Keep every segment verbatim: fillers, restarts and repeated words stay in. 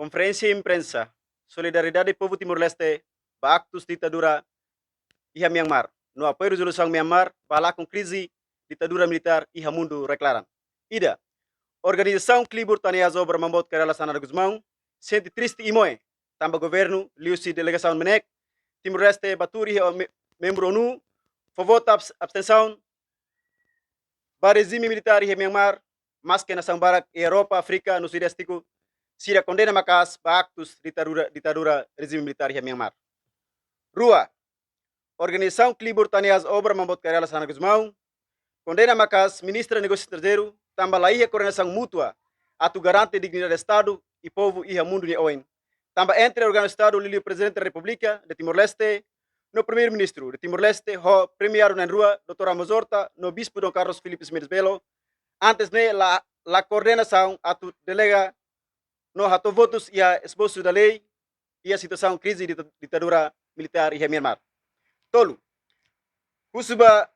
Konferénsia imprensa, solidariedade povu Timor-Leste ba aktus ditadura iha Myanmar, no apoiu rezolusaun Myanmar ba lakon krize ditadura militár iha mundu reklaran. Ida, organizasaun Klibur Tane Aas Obra Mamboot Kay Rala Xanana Gusmão sente triste i moe tanba governu liuhusi delegasaun MNEK Timor-Leste ba tuur iha me-, membru ONU fó vota abs-, abstensaun ba rejime militár iha Myanmar, maske nasaun barak iha Europa, Áfrika no Sudeste Asiátiku sira kondena maka'as ba aktus ditadura, ditadura rejime militár iha Myanmar. Rua, organizasaun Klibur Tane Aas Obra Mamboot Kay Rala Xanana Gusmão kondena maka'as Ministra Negósiu Estranjeiru tanba la iha koordenasaun mútua atu garante dignidade Estadu i povu iha mundu nia oin. Tanba entre órgaun Estadu liuliu Prezidente da Repúblika de Timor-Leste no Primeiru-Ministru de Timor-Leste ho premiadu na'in-rua, Doutór Ramos Horta no Bispu Dom Carlos Filipe Mendes Belo, antes ne'e la, la koordenasaun atu delega no hato'o votus iha esbosu da lei iha situasaun krize dita-, ditadura militár iha Myanmar. Tolu, husu ba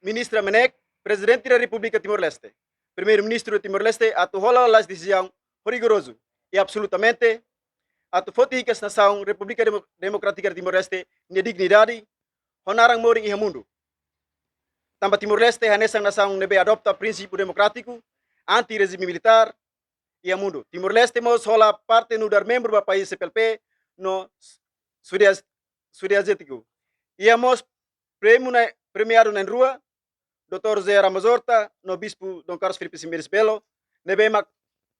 Ministra MNEK, Prezidente da Repúblika Timor-Leste, Primeiru-Ministru Timor-Leste atu hola lalais desizaun rigorozu i absolutamente atu foti hikas nasaun Repúblika Demo-, Demokrátika Timor-Leste nia dignidade ho naran morin iha mundu. Tanba Timor-Leste hanesan nasaun ne'ebé adopta prinsípiu demokrátiku, anti rejime militár iha mundu. Timor-Leste mós hola parte nu'udar membru ba país CPLP no Sudeste, Sudeste Asiátiku. Iha mós prémiu na'in, premiadu na'in-rua, Doutór José Ramos Horta no Bispu Dom Carlos Filipe Mendes Belo, ne'ebé mak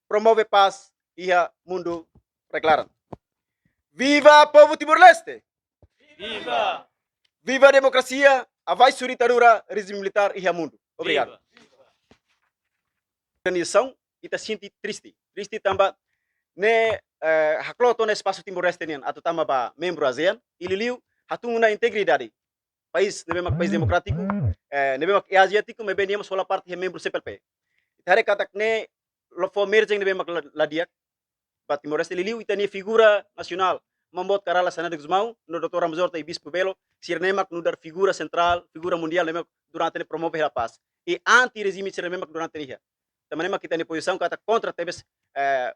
promove pás iha mundu reklaran. Viva povu Timor-Leste! Viva! Viva demokrasia, abaixo ditadura, rejime militár iha mundu. Obrigadu. Viva! Organizasaun, ita sente triste. Triste tanba ne'e, eh, haklo'ok ona espasu Timor-Leste nian atu tama ba membru ASEAN, i liuliu hatún ona integridade país ne'ebé mak país demokrátiku, eh, ne'ebé mak iha Ásia Asiátiku, maibé nia mós hola parte iha membru CPLP. Ita haree katak ne'e la'o fó mensajen ne'ebé mak la, la di'ak ba Timor-Leste, liuliu ita-nia figura nasionál, Mamboot Kay Rala Xanana Gusmão, no Doutór Ramos Horta i Bispu Belo, sira-ne'e mak nu'udar figura sentrál, figura mundiál ne'ebé mak durante ne'e promove hela pás. I anti rejime sira-ne'e mak durante ne'e iha. Tanba ne'e mak ita-nia pozisaun katak kontra tebes, eh,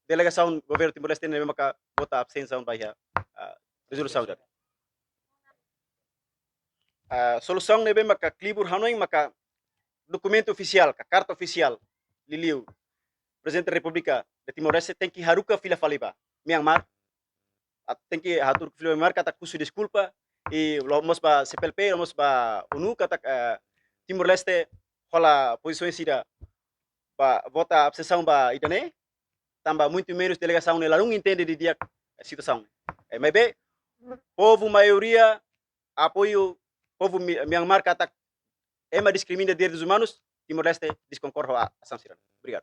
delegasaun governu Timor-Leste ne'ebé maka vota abstensaun ba iha, ah, rezolusaun ida. Ah, solusaun ne'ebé maka Klibur hanoin maka dokumentu ofisiál, ka karta ofisiál, liuliu Prezidente Repúblika de Timor-Leste tenke haruka fila fali ba Myanmar, ah, tenke haruka fila Myanmar katak husu deskulpa, i la'o mós ba CPLP, la'o mós ba ONU katak, eh, Timor-Leste hola pozisaun sira ba vota abstensaun ba ida-ne'e, tanba muitu menus delegasaun ne'e ladún entende didi'ak situasaun. Eh, maibé povu maioria apoiu povu Mi-, Myanmar katak ema diskrimina direitus umanus, Timor-Leste deskonkorda ho a-, asaun sira. Obrigadu.